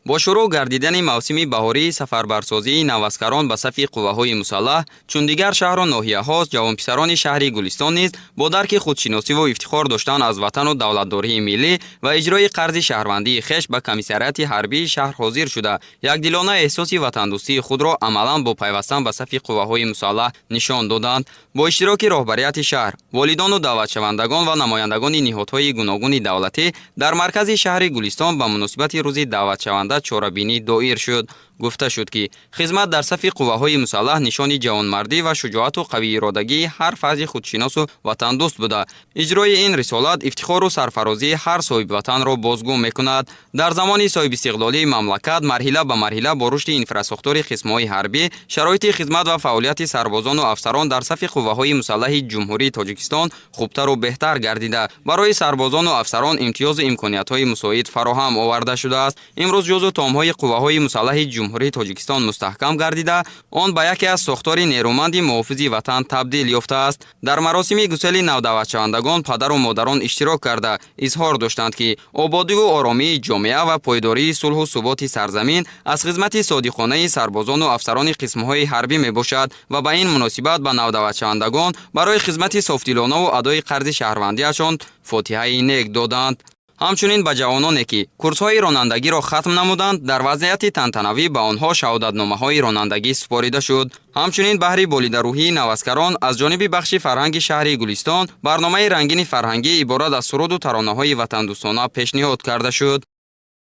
Бо шурӯъ гардидани мавсими баҳории сафарбарсозии наваскарон ба сафи қувваҳои мусаллаҳ, чун дигар шаҳру ноҳияҳост, ҷавонписарони шаҳри Гулистон низ бо дарки худшиносиву ифтихор доштан аз ватану давлатдории миллӣ ва иҷрои қарзи шаҳрвандии хеш ба комиссариати ҳарбии шаҳр ҳозир шуда, якдилона эҳсоси ватандӯстии худро амалан бо пайвастан ба сафи қувваҳои мусаллаҳ нишон доданд. Бо иштироки роҳбарияти шаҳр, волидону даъватшавандагон ва намояндагони ниҳодҳои гуногуни давлатӣ дар маркази шаҳри Гулистон ба муносибати рӯзи даъватшаванда чорабинӣ доир шуд. Гуфта шуд, ки хизмат дар сафи қувваҳои мусаллаҳ нишони ҷавонмардӣ ва шуҷоату қавииродагии ҳар фарди худшиносу ватандӯст буда, иҷрои ин рисолат ифтихору сарфарозии ҳар соҳибватанро бозгӯ мекунад. Дар замони соҳибистиқлолии мамлакат марҳила ба марҳила бо рушди инфрасохтори қисмҳои ҳарбӣ, шароити хизмат ва фаъолияти сарбозону афсарон дар сафи қувваҳои мусаллаҳи Ҷумҳурии Тоҷикистон хубтару беҳтар гардида, барои сарбозону афсарон имтиёзу имкониятҳои мусоид фароҳам оварда шудааст. Имрӯз ҷузъу томҳои қувваҳои мусаллаҳи Ҷумҳурии Тоҷикистон мустаҳкам гардида, он ба яке аз сохтори нерӯманди муҳофизи ватан табдил ёфтааст. Дар маросими гусели навдаъватшавандагон падару модарон иштирок карда, изҳор доштанд, ки ободиву оромии ҷомеа ва пойдории сулҳу суботи сарзамин аз хизмати содиқонаи сарбозону афсарони қисмҳои ҳарбӣ мебошад ва ба ин муносибат ба навдаъватшавандагон барои хизмати софдилонаву адои қарзи шаҳрвандиашон фотиҳаи нек доданд. Ҳамчунин ба ҷавононе, ки курсҳои ронандагиро хатм намуданд, дар вазъияти тантанавӣ ба онҳо шаҳодатномаҳои ронандагӣ супорида шуд. Ҳамчунин баҳри болидарӯҳии наваскарон аз ҷониби бахши фарҳанги шаҳри Гулистон барномаи рангини фарҳангӣ иборат аз суруду таронаҳои ватандӯстона пешниҳод карда шуд.